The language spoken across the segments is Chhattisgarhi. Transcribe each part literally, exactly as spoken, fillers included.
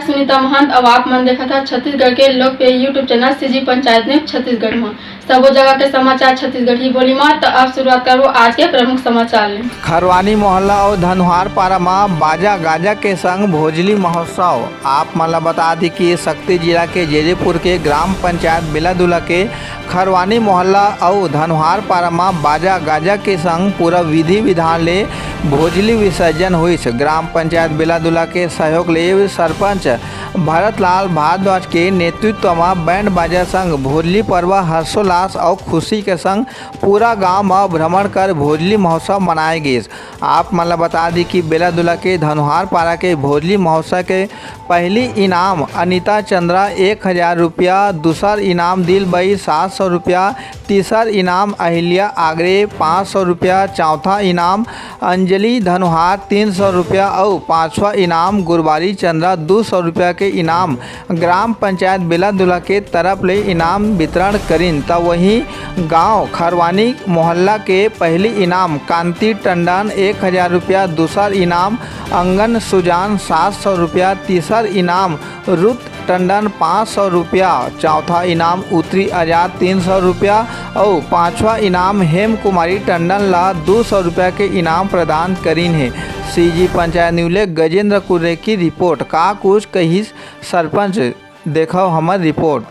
सुनीता महंत, अउ आप मन देखत हव छत्तीसगढ़ के लोकप्रिय YouTube channel CG panchayat news Chhattisgarh म। सबो जगह के समाचार छत्तीसगढ़ी बोली म। त अब शुरुआत करबो आज के प्रमुख समाचार ले। खरवानी मोहल्ला अउ धनुहार पारा म बाजा गाजा के संग भोजली महोत्सव। आप मन ल बता दी कि सक्ती जिला के जेजेपुर के ग्राम पंचायत बेलादुला के खरवानी मोहल्ला अउ धनुहार पारा म बाजा गाजा के संग पूरा विधि विधान ले भोजली विसर्जन होइस। ग्राम पंचायत बेलादुला के सहयोग ले सरपंच भरतलाल भारद्वाज के नेतृत्व म बैंड बाजा संग भोजली पर्व हर्षोल्लास अउ खुशी के संग पूरा गांव म भ्रमण कर भोजली महोत्सव मनाए गिस। आप मन ल बता दी कि बेलादुला के धनुहार पारा के भोजली महोत्सव के पहली इनाम अनिता चंद्रा एक हजार रुपया, दूसर इनाम दिलबई सात सौ रुपया, तीसर इनाम अहिल्या आगरे पाँच सौ रुपया, चौथा इनाम अंजलि धनुहार तीन सौ रुपया अउ पांचवा इनाम गुरबारी चंद्रा दू सौ रुपया के इनाम ग्राम पंचायत बेलादुला के तरफ ले इनाम वितरण करिन। त वहीं गांव खरवानी मोहल्ला के पहली इनाम कांति टंडन एक हजार रुपया, दूसर इनाम अंगन सुजान सात सौ रुपया, तीसर इनाम रुत टंडन पाँच सौ रुपया, चौथा इनाम उत्तरी आजाद तीन सौ रुपया अउ पांचवा इनाम हेम कुमारी टंडन ला दू सौ रुपया के इनाम प्रदान करिन हे। सीजी पंचायत न्यूज ले गजेंद्र कुर्रे की रिपोर्ट। का कुछ कहिस सरपंच, देखव हमर रिपोर्ट।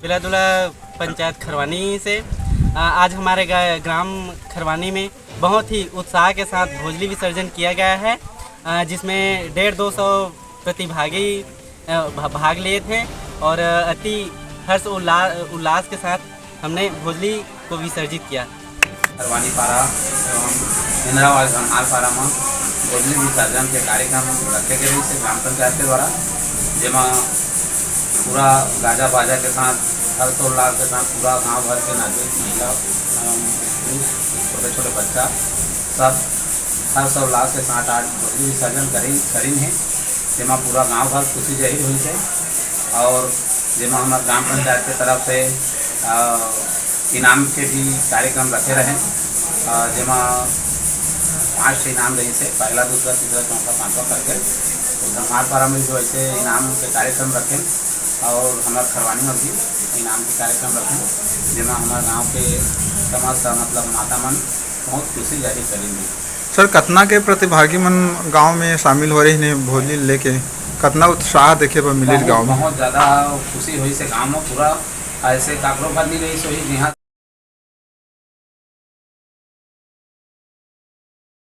बिलादुला पंचायत खरवानी से, अ, आज हमारे ग-, ग्राम खरवानी में बहुत ही उत्साह के साथ भोजली विसर्जन किया गया है, अ, जिसमें डेढ़ दो सौ प्रतिभागी, अ, भा-, भाग लिए थे और अति हर्ष उल्ला-, उल्लास के साथ हमने भोजली को विसर्जित किया। खरवानी पारा एवं इंदिरावास धनहार पारा म भोजली विसर्जन के कार्यक्रम रखे गए रहिस हे ग्राम पंचायत के द्वारा, जेमा पूरा गाजा बाजा के साथ, हर्षोल्लास के साथ पूरा गांव भर के नागरिक, महिला एवं पुरुष, छोटे छोटे बच्चा सब हर्षोल्लास के साथ आज भोजली विसर्जन करिन, करिन हे, जेमा पूरा गांव भर खुशी जाहिर होइस हे। और जेमा हमर ग्राम पंचायत के तरफ से, अ, इनाम के भी कार्यक्रम रखे रहे, अ, जेमा पांच ठे इनाम रहिस हे, पहला, दूसरा, तीसरा, चौथा, पांचवा करके। तो धनहार पारा में भी वैसे इनाम के कार्यक्रम रखे और हमर खरवानी में भी इनाम के कार्यक्रम रखे, जेमा हमर गांव के समस्त, मतलब, माता मन बहुत खुशी जाहिर करेंगे। सर, कतना के प्रतिभागी मन गांव में शामिल हो रहे हैं भोजली लेके? कतना उत्साह देखे बर मिलिस बहुत, गांव में? बहुत ज्यादा खुशी होइस हे गांव में। पूरा ऐसे काकरो भर नहीं रहिस होही, जिहां